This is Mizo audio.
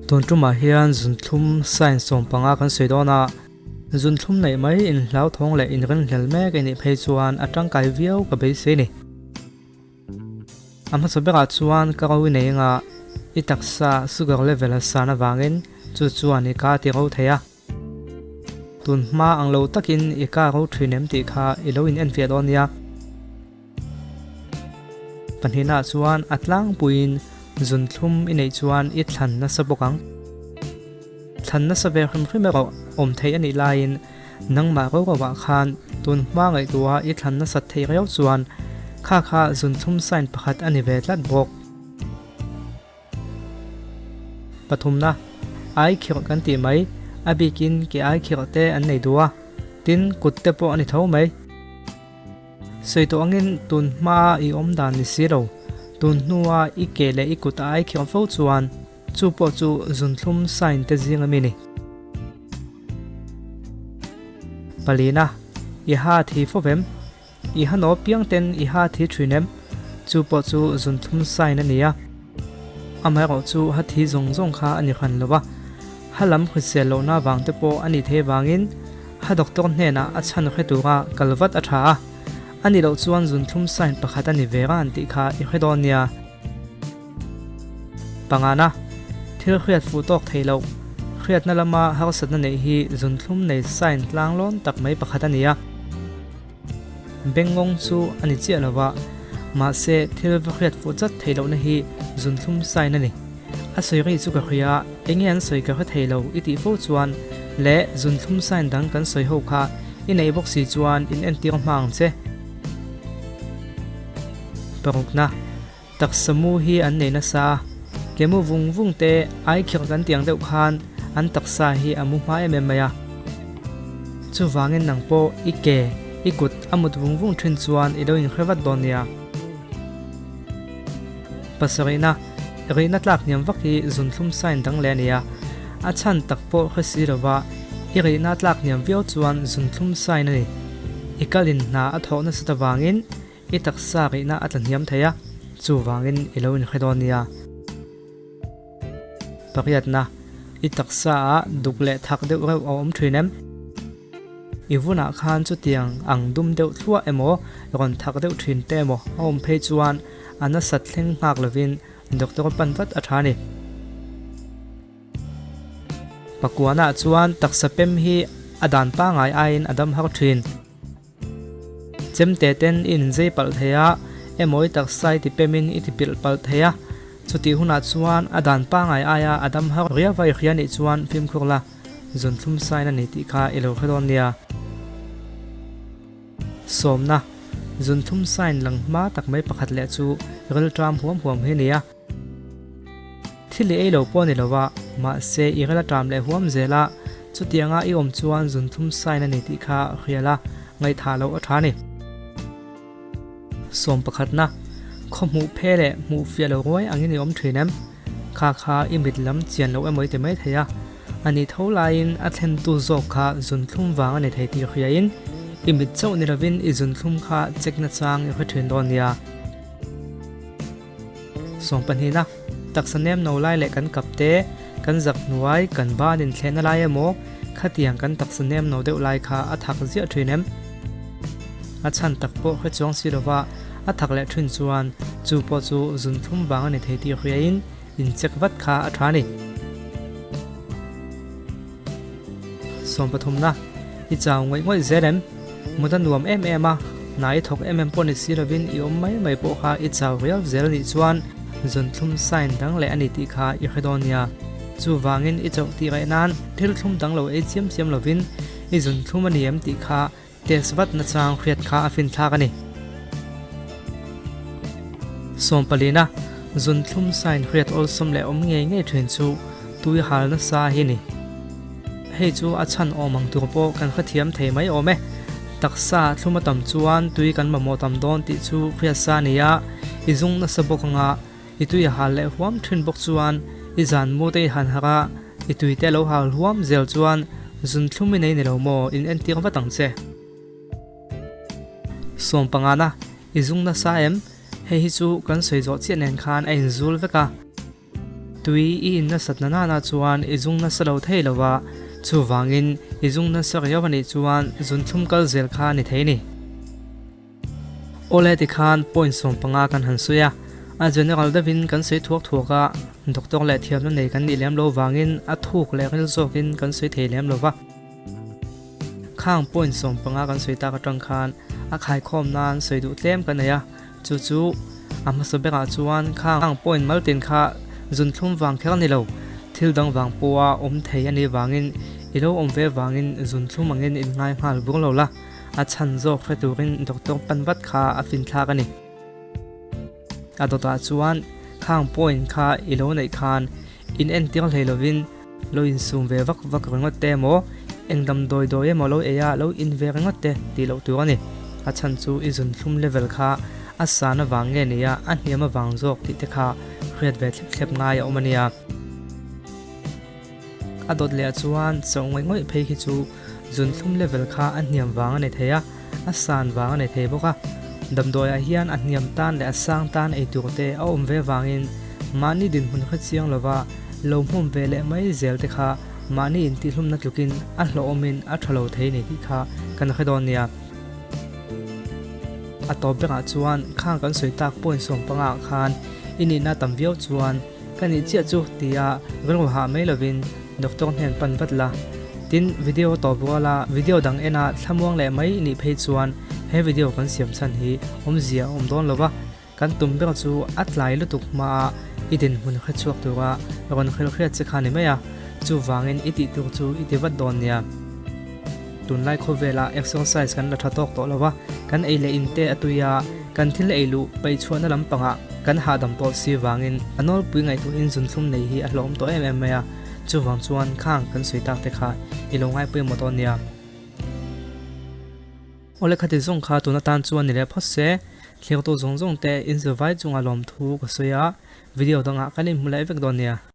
Tun tumah hian zunthlum sign 15 kan sawi dawn a, zunthlum neih mai inhlauthawng leh inrinhlel mek i nih phei chuan a tangkai viau ka beisei ni. A hmasa berah chuan ka ro i nei anga i taksa sugar level a san avangin chu chuan i ka ti ro thei a. Tun hma ang lo takin i ka ro thin em tih kha i lo in enfiah dawn nia. Pahnihnaah chuan a tlangpuiin zunthlum i neih chuan i thlan nasa bawk ang. Thlan nasa ve hrim hrim erawh awm theih a nih laiin nangmah ro roah khan tun hma ngaihtuaha i thlan nasat theih riau chuan kha kha zunthlum sign pakhat a ni ve tlat bawk. Pathumna, ai khirh kan tih mai, a bikin ke ai khirh te an nei duh a, tin kut te pawh a ni tho mai. Sawi tawh angin tun hmaa i awm dan ni si lo, tun hnua i ke leh i kut a ai khirh fo chuan chu pawh chu zunthlum sign te zing a mi ni. Palina, i ha thi fo vem? I ha naw piang ten i ha thi thin em? Chu pawh chu zunthlum sign a ni a. Amaherawh chu ha thi zawng zawng kha a ni hran lo va, ha lam hrisel lohna vang te pawh a nih theih vangin ha doctor hnenah a chhan hre tura kal vat a tha a. A nih loh chuan zunthlum sign pakhat a ni ve ran tih kha i hre dawn nia. Pangana, thil hriat fuh tawk thei loh, hriatna lama harsatna neih hi zunthlum nei sign tlanglawn tak mai pakhat a ni a. Bengngawng chu a ni chiah lo va, mahse thil va hriat fuh chat thei lohna hi zunthlum sign a ni. A sawi ri chu ka hria, enge an sawi ka hre thei lo i tih fo chuan leh zunthlum sign dang kan sawi ho kha i neih bawk si chuan in entir hma ang che. Parukna, Taksa mu hi an nei nasa a, ke mu vung vung te ai khirh kan tiang deuh khan an taksa hi a mu hma em em mai a. Chuvangin nang pawh i ke, i kut a mut vung vung thin chuan i lo inhre vat dawn nia. Pasarihna, Rihna tlak hniam vak hi zunthlum sign dang leh a ni a, a chhan tak pawh hre si lova i rihna tlak hniam viau chuan zunthlum sign a ni. I kalin hna a thawh nasat avangin I taksa rihna a tla hniam thei a, chuvangin i lo inhre dawn nia. Pariatna, I taksa ah duk leh thak deuh reuh a awm thin em? I vunah khan chutiang ang dum deuh thluah emaw, rawn thak deuh thin te emaw a awm phei chuan a nasat thleng nghak lovin doctor pan vat a tha a ni. Pakuanah chuan taksa pem hi a dan pangngai aiin a dam har thin. Chemte ten i inzei palh thei a, emaw i taksa i ti pemin i ti pilh palh thei a, chutih hunah chuan a dan pangngai aia a dam har riau va i hria nih chuan fimkhur la, zunthlum sign a ni tih kha i lo hre dawn nia. Sawmna, Zunthlum sign lang hma tak mai pakhat leh chu rilṭam huam huam hi a ni a. Thil i ei lo pawh a ni lo a, mahse i rel a ṭam leh huam zel a, chutianga i awm chuan zunthlum sign a ni tih kha hrial a, ngaihthah loh a ṭha a ni. Sawm pakhatna, Khaw hmuh phe leh hmuh fiah lo ruai angin i awm ṭhin em? Kha kha i mit lam chian loh emaw i ti mai thei a, a nih tho laiin a thlentu zawk kha zunthlum vang a ni thei tih hriain i mit chauh ni lovin i zunthlum kha check na chang i hre ṭhin dawn nia. Sawmpahnihna, taksa nem no lai leh kan kap te, kan zak hnuai, kan ban inthlehna lai emaw, khatiang kan taksa nem no deuh lai kha a thak ziah thin em? A chhan tak pawh hre chuang si lova a thak leh thin chuan chu pawh chu zunthlum vang a ni thei tih hriain incheck vat kha a tha a ni. Sawmpathumna, I chau ngawih ngawih zel em? Mut a nuam em em a, hna i thawk em em pawh ni si lovin i awm mai mai pawh kha i chau riau zel anih chuan zunthlum sign dang leh a ni tih kha i hre dawn nia. Chuvangin i chauh tih raih nan thil thlum dang lo ei chiam chiam lovin i zunthlum a ni em tih kha test vat nachang hriat kha a finthlak a ni. Sawmpalina, zunthlum sign hriat awlsawm leh awm ngei ngei thin chu tui hal nasa hi a ni. Hei chu a chhan awm ang tur pawh kan hrethiam thei mai awm e. Taksa thlum a tam chuan tui kan mamawh tam dawn tih chu hriatsa a ni a, i zung nasa bawk anga i tui a hal leh huam thin bawk chuan i zan mu te i han harh a, i tui te lo hal huam zel chuan zun thlum i nei ni lo maw in entir vat ang che. Sawm pangana, i zung nasa em? Hei hi chu kan sawi zawh chiah nen khan a inzul vek a. Tui i in nasat na nana chuan i zung nasa lo thei lo va, chuvangin i zung nasa riau a nih chuan zunthlum kal zel kha a ni thei ni. Awle tikhan point 15 kan han sawi a, a general deuhin kan sawi thuak thuak a, doctor leh thiamna nei kan nih lem lo vangin a thuk leh ril zawkin kan sawi thei lem lo va. Khang point 15 kan sawi tak atang khan a khaikhawm nan sawi duh tlem ka nei a, chu chu a hmasa berah chuan khang point maltin kha zunthlum vang kher ni lo, thil dang vang pawha awm thei a nih vangin i lo awm ve vangin zunthlum angin in ngai nghal bur lo la, a chhan zawk hre turin doctor pan vat kha a finthlak a ni. A dawtah chuan khang point kha i lo neih khan in entir hlei lovin, Lo insum ve vak vak ringawt te emaw, eng damdawi dawi emaw lo ei a, lo in ve ringawt te tih loh tur a ni. A chhan chu i zunthlum level kha a san avang nge nia, a hniam avang zawk tih te kha hriat ve thlep thlep ngai a awm a nia. A dawt leh ah chuan chauh ngawih ngawih phei khi chu zunthlum level kha a hniam vang a ni thei a, a san vang a ni thei bawk a. Damdawi ah hian a hniam tan leh a sang tan ei tur te a awm ve vangin mahni dinhmun hre chiang lova lo hmawm ve leh mai zel te kha mahni intihlumna tlukin a hlawhawmin a tha lo thei ni tih kha kan hre dawn nia. A tawp berah chuan khang kan sawi tak point 15 ah khan i nihna tam viau chuan Ka nih chiah chu tia rilru hah mai lovin doctor hnen pan vat la. Tin, video tawp ruala video dang ena thlamuang leh mai nih phei chuan he video kan siam chhan hi awmzia a awm dawn lo va, kan tum ber chu a tlai lutuk hmaa i dinhmun hre chhuak tura rawn hrilhriat che kha ni mai a, chuvangin i tih tur chu i ti vat dawn nia. Tunlai khawvelah exercise kan la tha tawk tawh lo va, kan ei leh in te a tui a, kan thil ei luh paihchhuahna lampangah kan hahdam tawh si vangin a nawlpui ngaihtuahin zunthlum nei hi a hlawm tawh em em mai a, chuvang chuan khang kan sawi tak te kha i lo ngaipui maw dawn nia. Awle khati zawng kha tun atan chuan ni leh phawt se, thlirtu zawng zawng te inzir vai chunga lawmthu ka sawi a, video dangah kan inhmu leh vek dawn nia.